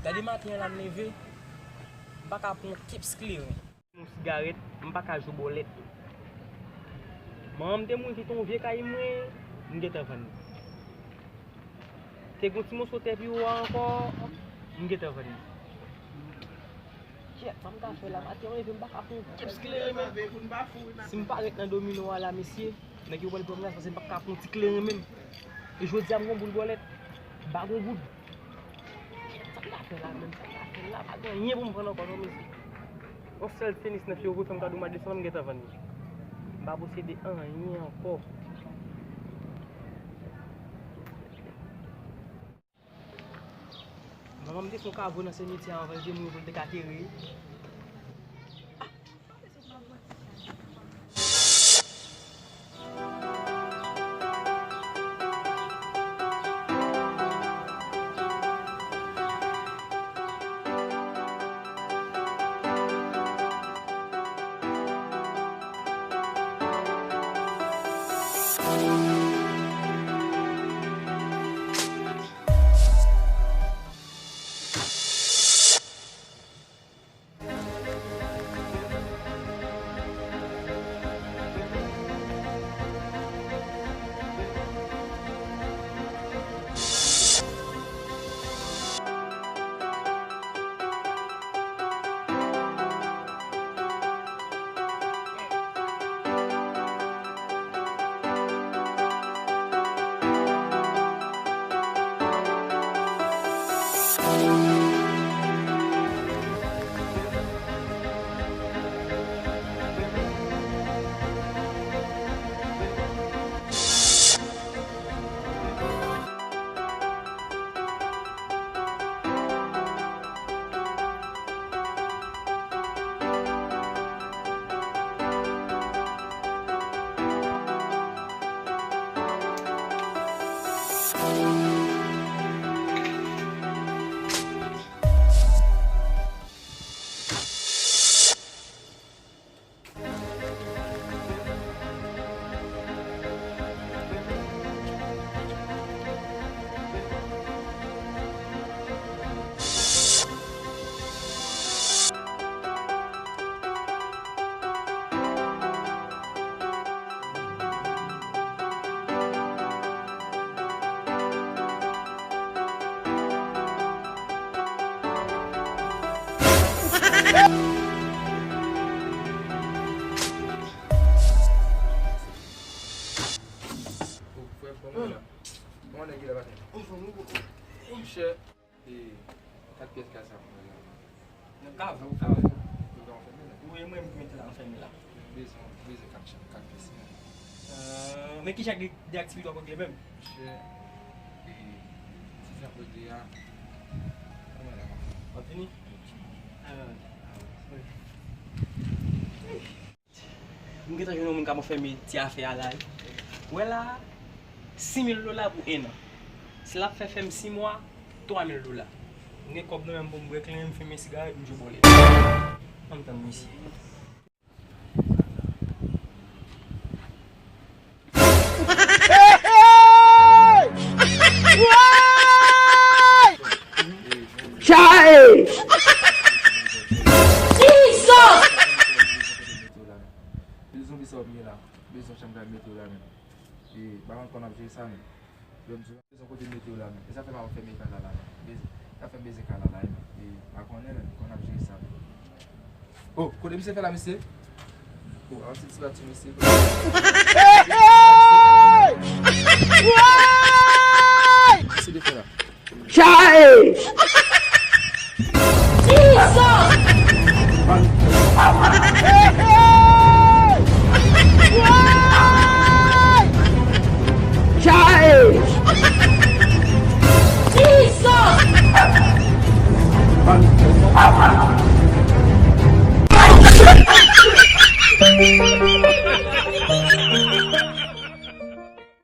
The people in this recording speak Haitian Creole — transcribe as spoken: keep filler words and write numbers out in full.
Gade maten an la m leve, m pa ka pran yon keps kleren. Yon sigarèt, m pa ka jwe bòlèt. Manman m te mouri, te yon vye kay mwen, m gentan vann li. Te gon ti moso tè pi wo a ankò, m gentan vann li. Kyèt, sa m ka fè la, maten an leve m pa ka pran yon keps kleren menm. Si m pa ret nan domino a la, mesye, nèg yo pral pran m raz paske m pa ka pran yon ti kleren menm. E jodi a m gon boul bòlèt, m pa gon goud. Sa m ka fè la menm, sa m ka fè la, pa gen anyen pou m vann ankò non, mesye. Yon sèl tenis nèf ewo, fè m ka di w m a desann, m gentan vann li. M pa posede anyen ankò. Manman m te fè yon kavo nan simitye a anvan l te mouri pou l te ka tere. Oh, frè, kòman w ye la? Kòman nèg ye la, patnè? Anfòm, wi, bro. Monchè, e, kat pyès kay sa pou mwen la. Nan kav, nan kav. Ou ka anfèmen la? Wi, mwen menm ki mete la anfèmen la. Bezwen, bezwen kat chanm, kat pyès, men. Euh, men ki jan de, de aktivite w ap regle menm? Monchè, e, ti jan kote a. Kòman la, w ap vini? Ah, wi. M gentan jwenn yon moun k ap fè m ti afè a la wi. Wè la, sis mil dola pou en an. Si l ap fè fè m sis mwa, twa mil dola. M gen kòb nan men m pou m bwè kleren, m fimen sigarèt, m jwe bòlèt. Ann tann misye. Hey! Hey! Woy! Chae! Jesus! Bezwen ki sa w ap gen la. Bezwen chanm ka mete w la menm. E, pa konn kòman ap jere sa menm. Lè m di w la, bezwen kote mete w la menm. E sa fè m ap fèmen kay la la menm. Bezwen, sa fè m bezwen kay la la menm. E, pa konnen menm kòman ap jere sa menm. Oh, kote misye fè la, mesye? Oh, an ti ti bat sou mesye. Hey, hey! Woy! Misye te fè la. Chae! Jesus! Hey, hey! Woy! Chae! Jesus!